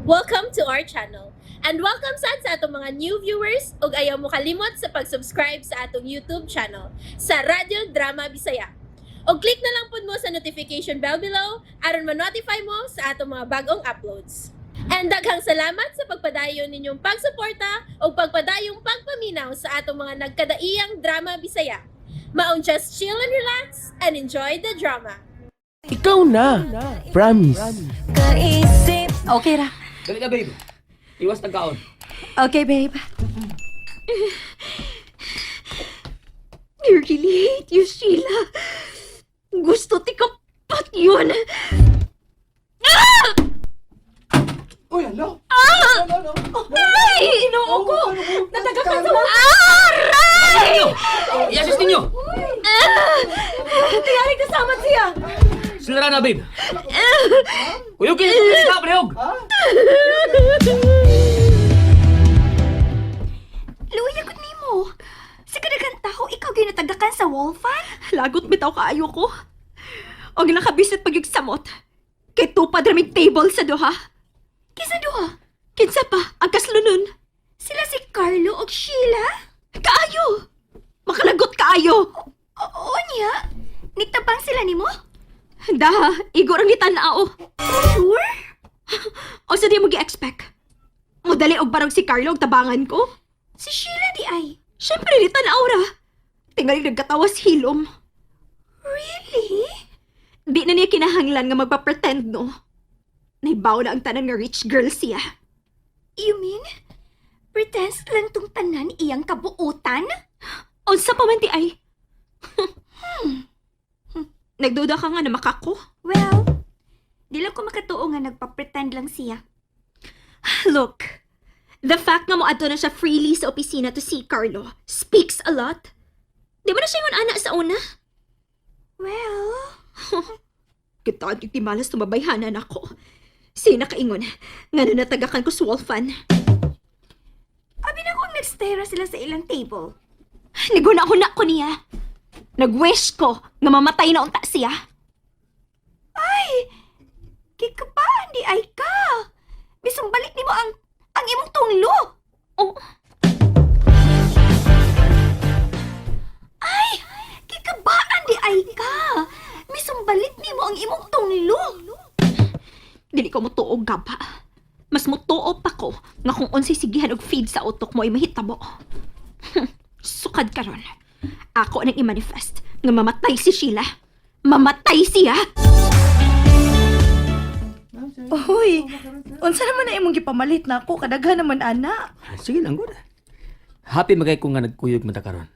Welcome to our channel. And welcome sad sa atong mga new viewers ug ayaw mo kalimot sa pag-subscribe sa atong YouTube channel sa Radyo Drama Bisaya. Og click na lang pud mo sa notification bell below aron ma-notify mo sa atong mga bagong uploads. And daghang salamat sa pagpadayon ninyong pagsuporta ug pagpadayong pagpaminaw sa atong mga nagkadaiyang drama Bisaya. Maong just chill and relax and enjoy the drama. Ikaw na. Promise. Okay ra. Dali na, babe. Iwas tagkaon. Okay, babe. I really hate you, Sheila. Gusto ti kapat yun. Uy, hello. Ah! Ay! Inoo ko! Natagakan sa mga... Aray! I-assist ninyo. Tiyari kasama siya! Sila na, babe. Kuyog kayo. Stop, Rehog. Luya gud nimo. Sa kadaghang tao ikaw ginatagakan sa wall fan? Lagot bitaw kaayo ko. Og nakabisit pag yung samot. Kay tupad raming table sa duha. Kinsa duha? Kinsa pa ang kaslunon. Sila si Carlo og Sheila? Kaayo! Makalagot kaayo! Oo niya. Nitabang sila nimo? Da, igor ang gitanaw. Sure? O sa di mo gi-expect? Modali og barog si Carlo og tabangan ko? Si Sheila di ay. Siyempre ni tanaw ra. Tingali nagkatawas hilom. Really? Di na niya kinahanglan nga magpa-pretend, no? Naibaw na ang tanan nga rich girl siya. You mean? Pretends lang tong tanan iyang kabuutan? Unsa pa man di ay? Nagduda ka nga na makako? Well, di lang ko makatuo nga nagpa-pretend lang siya. Look, the fact nga moadto na siya freely sa opisina to see Carlo speaks a lot. Di ba na siya yung ana sa una? Well, Kita ang timalas tumabayhanan ako. Sina kaingon, nga na natagakan ko sa Wolfan. Abi na kung nagstera sila sa ilang table. Naguna-huna ko niya. Nag-wish ko nga mamatay na unta siya. Ay, kikapaan di ay ka. Bisong balik nimo ang imong tunglo. Oh, Ay, kikabaan di ay ka. Misumbalik nimo ang imong tunglo. Dili ko motuo, Gaba. Mas motuo pa ko nga kung unsay sigihan og feed sa utok mo ay mahitabo. Sukad karon. Ako nang i-manifest nga mamatay si Sheila. Mamatay siya! Uy, unsa naman na imong gipamalit na ako kadaghan naman ana. Sige lang, good. Happy magay ko nga nagkuyog man ta karon.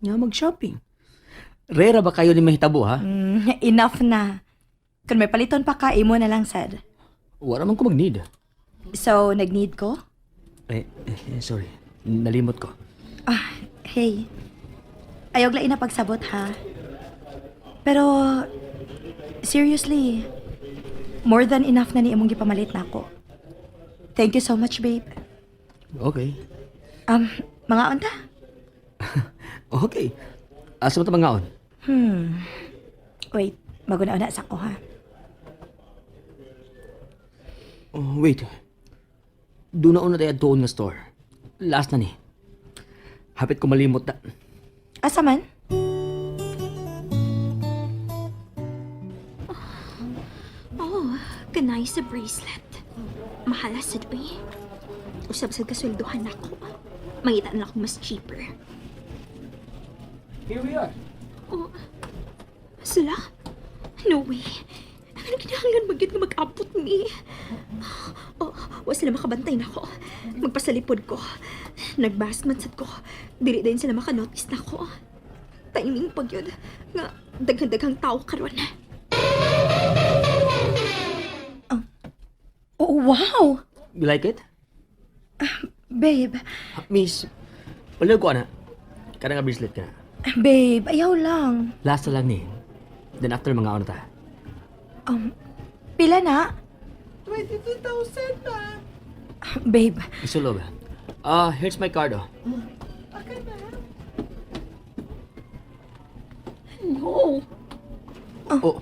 Nga mag-shopping. Rera ba kayo ni mahitabo, ha? Enough na. Kung may paliton pa ka, imo na lang sad. Wala man ko mag-need. So, nag-need ko? Eh, sorry. Nalimot ko. Ah, hey. Ayaw lain na pagsabot ha. Pero, seriously, more than enough na ni imong gipamalit na ako. Thank you so much, babe. Okay. Mga unta? Okay. Asa mo ito mangaon? Wait, maguna-una sa ko ha. Oh, wait. Doon na una tayo doon nga store. Last na ni. Hapit ko malimot na. Asa man? Oh, kanay sa bracelet. Mahala sad uy. Usab sa kasweldohan nako. Mangita na lang ako mas cheaper. Here we are. Oh, sila? No way. Ano kinahanglan magyud nga mag-abot ni? Oh, wa sila makabantay nako. Magpasalipod ko. Nag-mask man sad ko. Dili din sila makanotice nako. Timing pag yun. Nga, daghan-daghang tao karon. Oh, wow! You like it? Babe, Miss, wala ko ana. Kada nga bracelet ka na. babe, ayaw lang. Last na lang ni. Then after mga ano ta. Pila na? 22,000 na. Babe, Isulob. Ah, here's my card oh. No. Oh.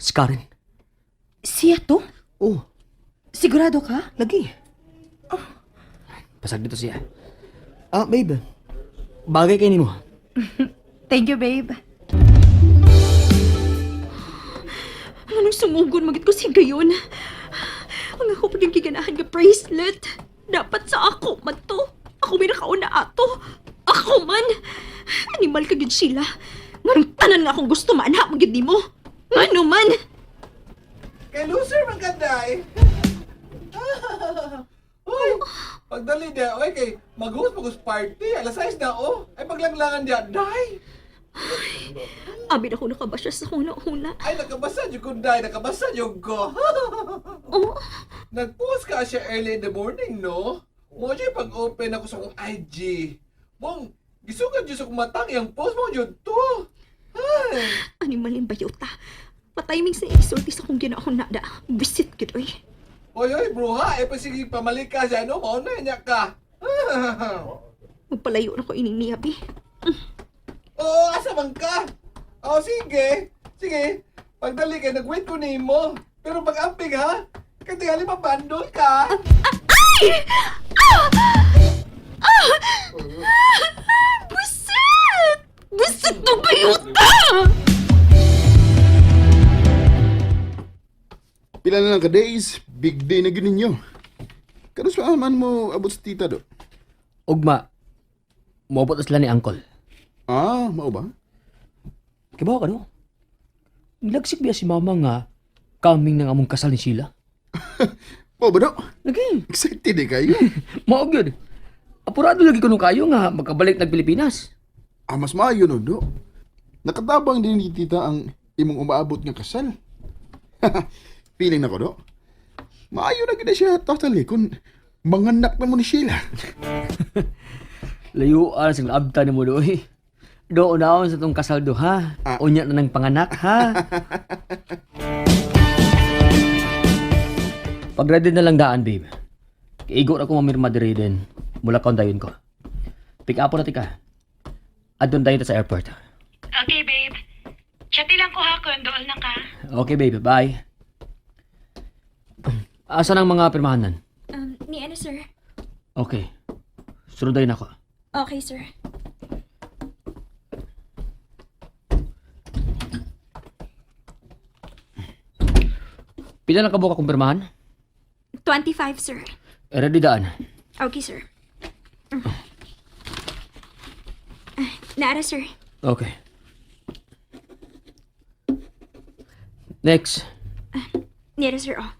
Si Karen. Siya to? Oh, Sigurado ka? lagi. Pasag dito siya. Ah, babe. Bagay kay nimo. Thank you, babe. Anong sungugon magit ko si gayon? Ang ako pag yung giganahan nga bracelet. Dapat sa ako man to. Ako may nakauna ato. Ako man. Animal ka gyud sila. Nganong tanan nga akong gusto maanha mo gyud nimo. Ngano man. Kay loser man ka, day. Uy, pagdali dia, oy, kay mag-host mag party, alas 6 na, oh. Ay, paglanglangan dia, day. Abi na ako nakabasya sa una-una. Ay, nakabasa jud ko, day. Nakabasa jud ko. Oh, Nag-post ka siya early in the morning, no? Mo jud pag-open ako sa akong IG. Mong, gisugad jud sa akong matang iyang post mo jud to. Ay. animal yung bayota. Patiming sa isulti sa kong ginaon na da. Visit gid oy. Oy, oy, bro, ha? Eh, pa sige, pamalik ka siya, no? Mauna niya ka. Magpalayo na ko ining niya, bi. Oo, asa man ka? Oo, sige. Sige. Pagdali kay nag-wait ko nimo. Pero pag amping ha, kay tingali mabandol ka. Ay! Ah! Ah! Busit! Busit ng bayota! Pila na lang ka days, big day na gyud ninyo. Karon sa man mo abot sa tita do. Ugma. Moabot na sila ni Uncle. Ah, mao ba? Kibaw ka no? Nilagsik biya si mama nga kaming nang among kasal ni Sheila. Mao ba do? Lagi. Excited eh kayo. Mao gyud. Apurado lagi kuno kayo nga makabalik nag Pilipinas. Ah, mas maayo no do. Nakatabang din ni tita ang imong umaabot nga kasal. Feeling nako do. Maayo na gyud na siya totally kung manganak na mo ni Sheila. Layuan sa abta ni mo doy. Do unaon sa tong kasal do ha. Ah. Unya na ng panganak ha. Pag ready na lang daan, babe. Kiigo ra ko mamirma diri din. Mula kaon dayon ko. Pick up na tika. Adon dayon ta sa airport. Okay, babe. Chati lang ko ha kung dool na ka. Okay, babe. Bye. Asa ang mga pirmahanan? Ni ano, sir? Okay. Sunod dayon ako. Okay, sir. Pila lang kabuok akong pirmahan? 25, sir. Eh, ready daan. Okay, sir. Ah, Naara, sir. Okay. Next. Nira, sir, oh.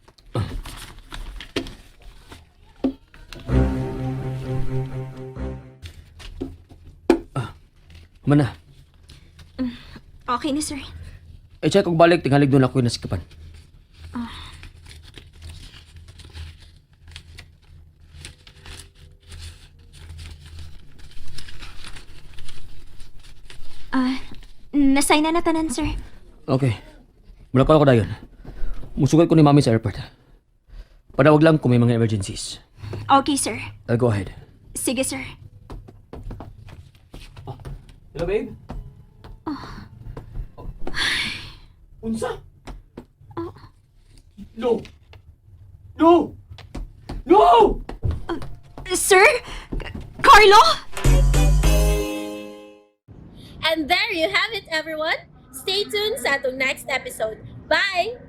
Mana. Okay na, sir. I-check og balik tingalig doon ako yung nasikapan. Ah, nasign na natanan, sir. Okay. Mula pa ako dayon. Musugal ko ni mami sa airport. Panawag lang kung may mga emergencies. Okay, sir. I'll go ahead. Sige, sir. Hello, babe? Oh. Unsa? No! No! No! Sir? Carlo? And there you have it, everyone. Stay tuned sa atong next episode. Bye!